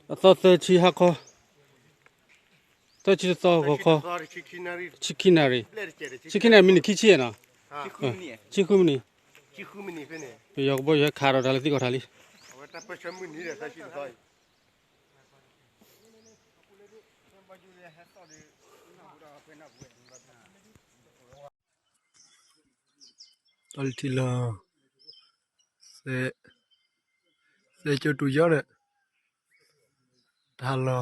အသီသၢဆံဟါခီ, သၢဆံတသီဂီၤခီ, ဆံခံနၣ်ရံၣ်, ဆံခံနၣ်ရံၣ်မံးနံးခံဆံနီၤ, ဆံဃုမံးနံး, ပယီၤကဘီယူၤဟဲခးဒီးတၢ်လၢသံကွၢ်ထၣ်လံ. တၢ်လၢထံလီၤ, သဲ, သဲကၠိတူၢ်ယီၤဒီး တၢ်လီၤ.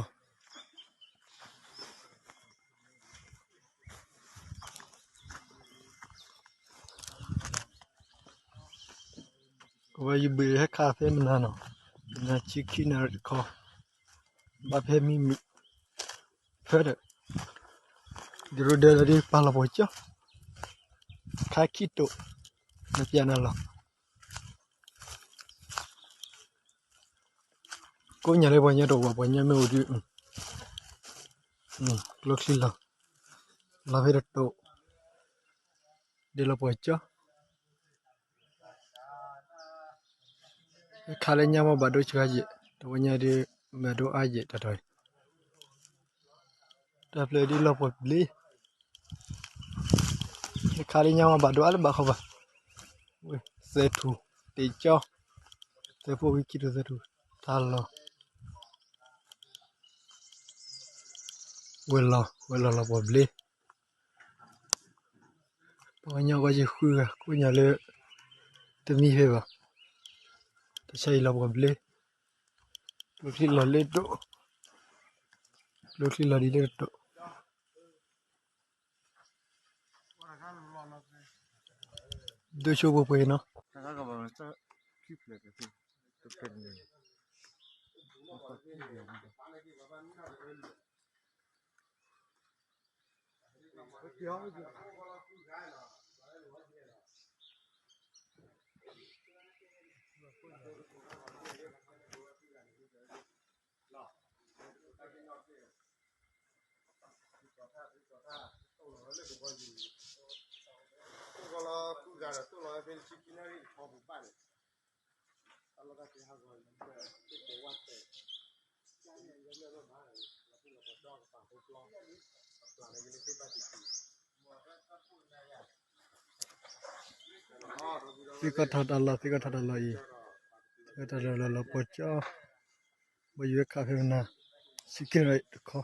ကဘီယူၤဘ့ၣ်ဟဲခးဖဲမနၤနီၤ, မနၤဆံခံနၣ်ရံၣ်တခီ, ဘၣ်ဖဲမံမုာ်ဖၢဒီး ဒ်ရိဒၢလီၤဒ်ပာ်လီၤပှီၤကၠီ, ခါခံတိာ်, နပျဲနၤလီၤ. ကိးညါလၢပှၤညီတအိၣ်ဘၣ်, ပှၤညီမ့ၢ်အိၣ်ဒီး ကျိချံလီၤ, လီၤဖဲတတိာ်, ဒ်လီၤပှီၤကၠီ, ခါလၢညါမ့ၢ်ဘၣ်ဒိဆှၢယဲၢ်, တဝဲညါဒ် ဘၣ်ဒိအါယဲၢ်တၢ်တီၤအံၤ, တၢ်ဖျၢၣ်ဒ်လီၤပှီၤဘျ့, ခါလၢညါမ့ၢ်ဘၣ်ဒိအါလၢဘၣ်ခီဘၣ်, သဲထူၣ်, တ့ကၠီ, သဲဖိဝံခံထူၣ်သဲထူၣ်, တၢ်လီၤ, ဝဲၤလီၤ, ဝဲၤလီၤလီၤပှီၤဘျ့, ပှၤကညီကီၢ်ယဲၢ်ဃုဂၤ ကိးညါလၢ တမံဖဲဘၣ်, တၢ်ဆါအံၤလီၤပှီၤဘျ့, ကျိချံလီၤလၢတိာ်, ကျိချံလီၤဒ်လၢတိာ်, ဒိဆိပှဲၤပှဲၤနီၤ. သံကွၢ်ထီၣ်တၢ်လီၢ်, သံကွၢ်ထီၣ်တၢ်လီၢ်အံၤ, သံကွၢ်ထီၣ်တၢ်လီၢ်လီၤပှီၤကၠီ, ဘီယူၤဟဲခးဖဲမနၤ, ဆံခံနၣ်ရံၣ်တခီ,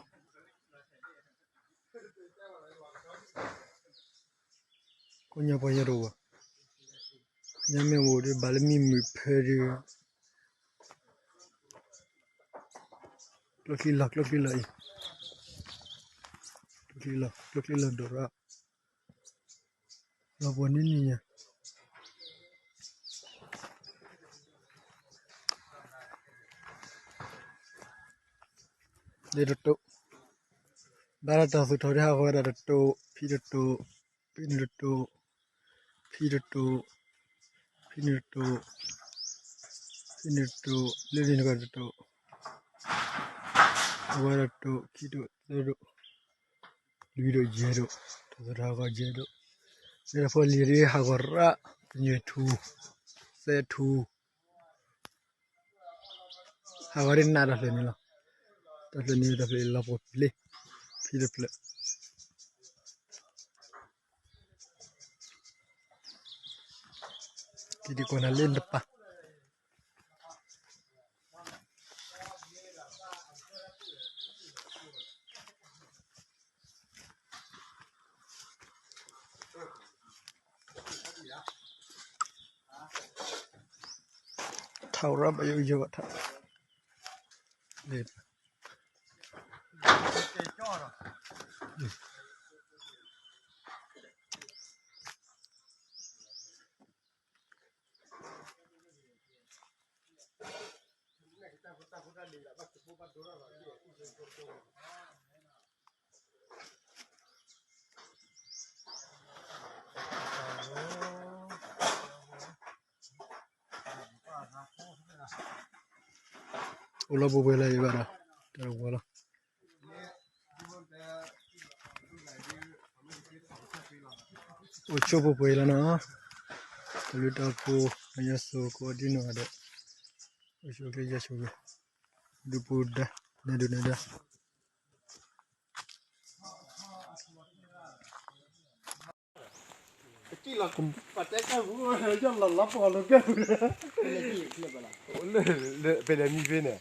ကိးညါပှၤညီတအိၣ်ဘၣ်, ညါမ့ၢ်အိၣ်ဒီးဘၣ်လၢမံမုာ်ဖၢဒီး ကျိချံလီၤ, ကျိချံလီၤအံၤ, ကျိချံလီၤ, ကျိချံလီၤဒိၣ်ရၣ်, လီၤပှီၤနံၤနံၤညါ, လၢတတိာ်, ဘၣ်တၢ်သူၣ်ထီၣ်ဒ်ဟးဂီၤဝဲဒၣ် တတိာ်, ဖံတတိာ်, ဖံနုာ်တတိာ်, ဖံတတိာ်, ဖံနုာ်တတိာ်, ဖံနုာ်တတိာ်, လၢန့ၣ်တဂၤတတိာ်, အဝဲဒၣ်တတိာ်, ခံတိာ်, သၢတိာ်, လွံၢ်တိာ်, ယဲၢ်တိာ်, တၢ်သူၣ်ထီၣ်ဟးဂီၤယဲၢ်တိာ်, လၢတၢ်ဖီလံၤဒ်ဟးဂီၤရၣ်, ပညိၣ်ထူ, သဲထူ ဟးဂီၤဒ်နးတၢ်ဖျၢၣ်န့ၣ်လီၤ. တၢ်ဖျၢၣ်န့ၣ် တၢ်ဖျၢၣ်လီၤပှီၤဘျ့, ဖံတဖျၢၣ်, က့ၤဒံးကွၢ်နၤလၢနပၢ် ထီၣ်ရၣ်ဘၣ်ယိယိဘၣ်ထီၣ်, အိၣ်လီၤပှဲၤပှဲၤလၢအံၤဘၣ်ဒီး တၢ်ဝီလီၤ. အိၣ်ဆိးပှဲၤပှဲၤလီၤနီၤ, တၢ်ဘျုးတၢ်ဖှိၣ် နယါစိၤကိးဒ်နီၢ်ဂၤဒဲး, အိၣ်ဆိးက့ၤယါဆိးက့ၤ ဒုးပူၤဒါ, နဲဒုးနဲဒါ, ပတဲကၢ်ပူၤ, ယလီၤလီၤပှီၤလီၤကၢ်ပူၤ, လၢ လၢ ပလဲၤမံဖဲန့ၣ်